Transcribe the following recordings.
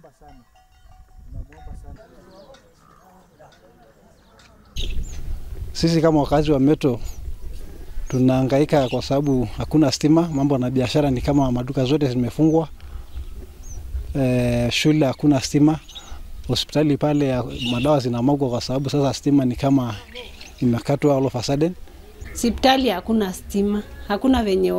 Tunamuomba sana. Tunamuomba sana. Sisi kama wakazi wa Meto tunahangaika kwa sababu hakuna stima, mambo na biashara ni kama maduka zote zimefungwa. Shule hakuna stima, hospitali pale madawa zinamwagwa kwa sababu sasa stima ni kama imekatwa all of a sudden. Hospitali hakuna stima, hakuna venye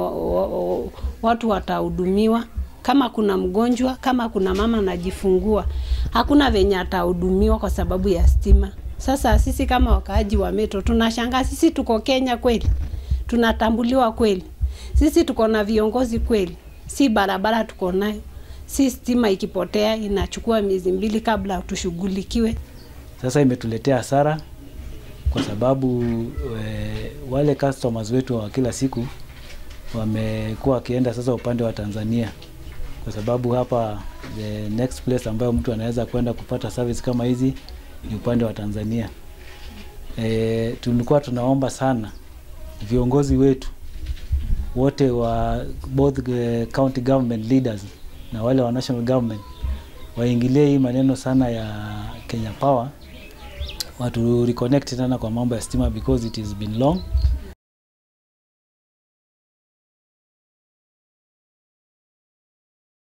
watu watahudumiwa. Kama kuna mgonjwa, kama kuna mama anajifungua, hakuna venye atahudumiwa kwa sababu ya stima. Sasa sisi kama wakaaji wa Meto tunashangaa, sisi tuko Kenya kweli? Tunatambuliwa kweli? Sisi tuko na viongozi kweli? Si barabara tuko nayo, si stima ikipotea inachukua miezi 2 kabla tushughulikiwe. Sasa imetuletea hasara kwa sababu wale customers wetu wa kila siku wamekuwa wakienda sasa upande wa Tanzania, kwa sababu hapa the next place ambayo mtu anaweza kwenda kupata service kama hizi ni upande wa Tanzania. Tulikuwa tunaomba sana viongozi wetu wote wa both county government leaders na wale wa national government waingilie hii maneno sana ya Kenya Power, watu reconnect tena kwa mambo ya stima because it has been long.